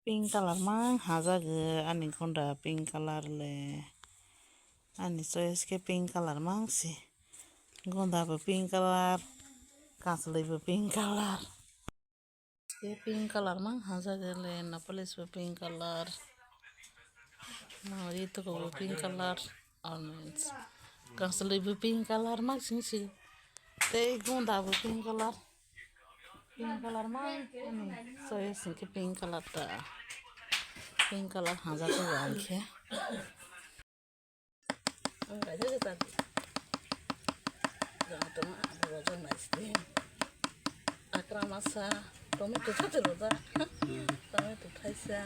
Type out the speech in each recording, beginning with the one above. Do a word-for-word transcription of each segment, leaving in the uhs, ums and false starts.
Pink colour mang hajagwi ani gonda pink colour le. Ani choice khe pink colour mang si. Gonda bo pink colour, kanchlwi bo pink colour. Khe pink colour mang hajagwi le, nail polish bo pink colour. Mari tuku bo pink colour, ornaments. Kanchlwi bo pink colour mang sing si. Tei gonda bo pink colour. Pink colour mang, ani choice hinkhe pink colour ta. Pink colour hajak o ang khe. Akra masa, tomato thate roda. Tomato thaisa.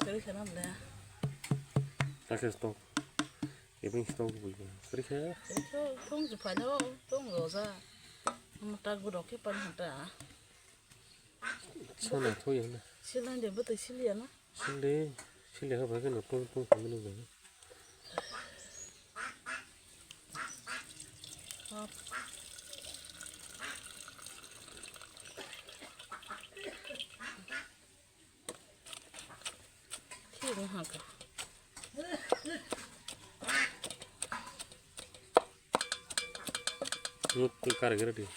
Kari khanam le. Takhe stop. Ebeng stop bui ba. Kari kha. Tong ju phano, tong roja. Mo tak bu rok khe pan hata. Sana thoya na. Silang de bwtwi siliya na? Sili, sili ha ba khe no tong tong khamani ba. Hap. Khi rung ha ka. Nut tu kar gira di.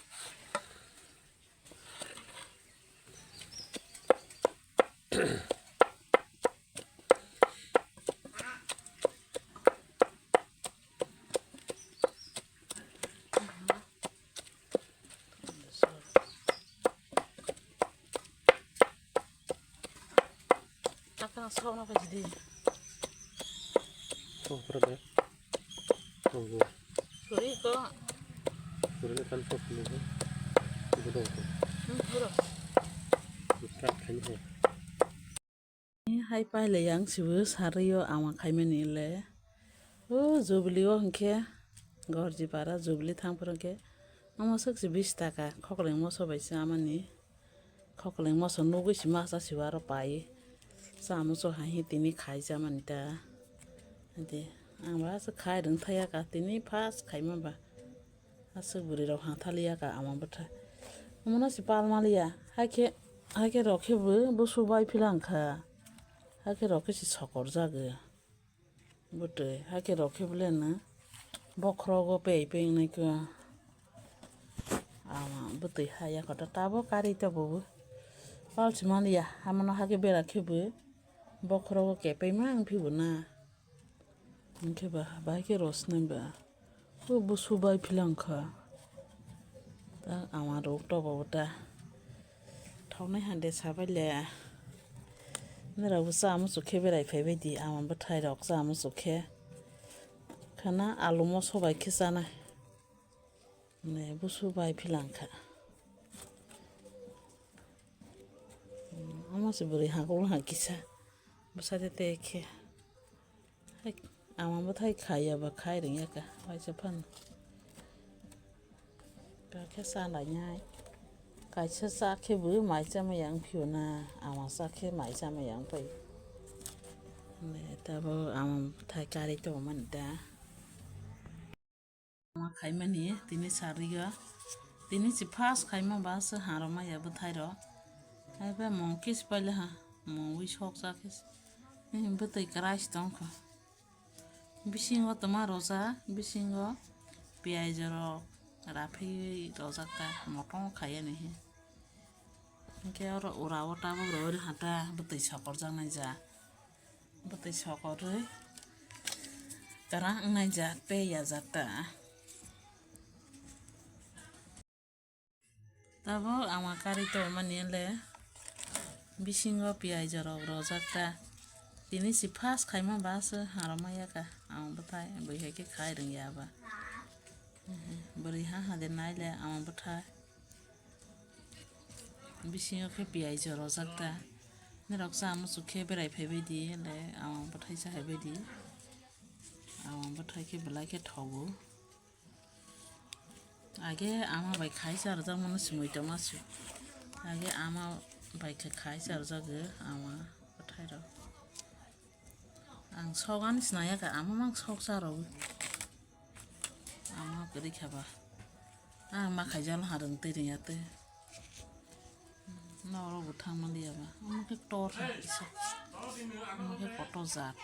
Takna sokna phaidi. Sok pura de. Sok pura. Suri ko. Suri le kan sok pura de. Ibu dong ko. Hmm, pura. Start khaini hai. Hai pailai yang sibu sario ama khaimani le. O Jubilee o hinkhe Gorjipara Jubilee thang phuru hinkhe omo swk se bish taka khokleng moso bai se amani. Khokleng moso nugwi se masa sibo aro pai. Chamuchung hai tini khai chamani ta. Ade, ang ba se khai rwng thaya ka tini first khaima ba. Aswk bwrwi rok ha thaliya ka ama bwthai. Omono se pal maliya. Hakhe, hakhe rok khe bo busu bai philang kha. Hakhe rok khe se sokor jago. Bwtwi, hakhe rok khe belai no bokhorogo pei pei wngnai khe. Ama bwtwi ha yakho ta tabuk karwi tabuk bo. Pal se maliya, hamono hakhe bera khe bo bokhorogo kepei ma wng phibo na. Hinkhe ba, bahai khe rosnai ba. O busu bai philang kha. Ta ama rok tobo bo ta. Thoknai hande sabai le. Nirok bo chamuchung khe berai phaibai di, ama bwthai rok chamuchung khe. Khana alu moso bai khe chanai. Ne busu bai philang kha. Omo se bwrwi hangkuk lang kisa. Bwsa de te khe. Hai, ama bwthai khaiya ba khai rwngya ka, waisa phano. Kakhe cha lainai. Kaisa cha khe bo mai cha maya wng phio na, ama cha khe mai cha maya wng pai. Tabo ama bwthai karwi tongmani da. Ama khaimani tini sario. Tini si first khaima ba se haroma ya bwthai rok. Haiba mung kis paila ha, mung wi sok cha kis. Bwtwi kwrai si tongkha. Bisingo twma rojak, bisingo piyaj rok raphaiwi rojak ta, motong khai ani he. Hinkhe oro ura o tabuk rw rw hata bwtwi sokorjak nai ja. Bwtwi sokorwi kwrang wngnai ja, tei yajak ta. Tabuk ama karwi tongmani le bisingo piyaj rok rojak ta. Tini si first khaima ba se haroma ya ka ama bwthai, bwihai khe khai rwngya ba. Bwrwi ha ha de nai le ama bwthai. Bisingo khe piyaj rojak ta. Norok cha muchuk khe berai phaibai di le ama bwthai cha haibai di. Ama bwthai khe belai khe thogo. Age ama bai khai cha rwjak mano simi tongma se. Age ama bai khe khai cha rwjak o ama bwthai rok. Ang sok ani sinaya ka ama mang sok cha rw. Ama kwrwi kha ba. Ang ma khaijak harwng twi rwngya twi. Norok bo thangma liya ba. Omo khe tor kisa. Omo khe kotor jat.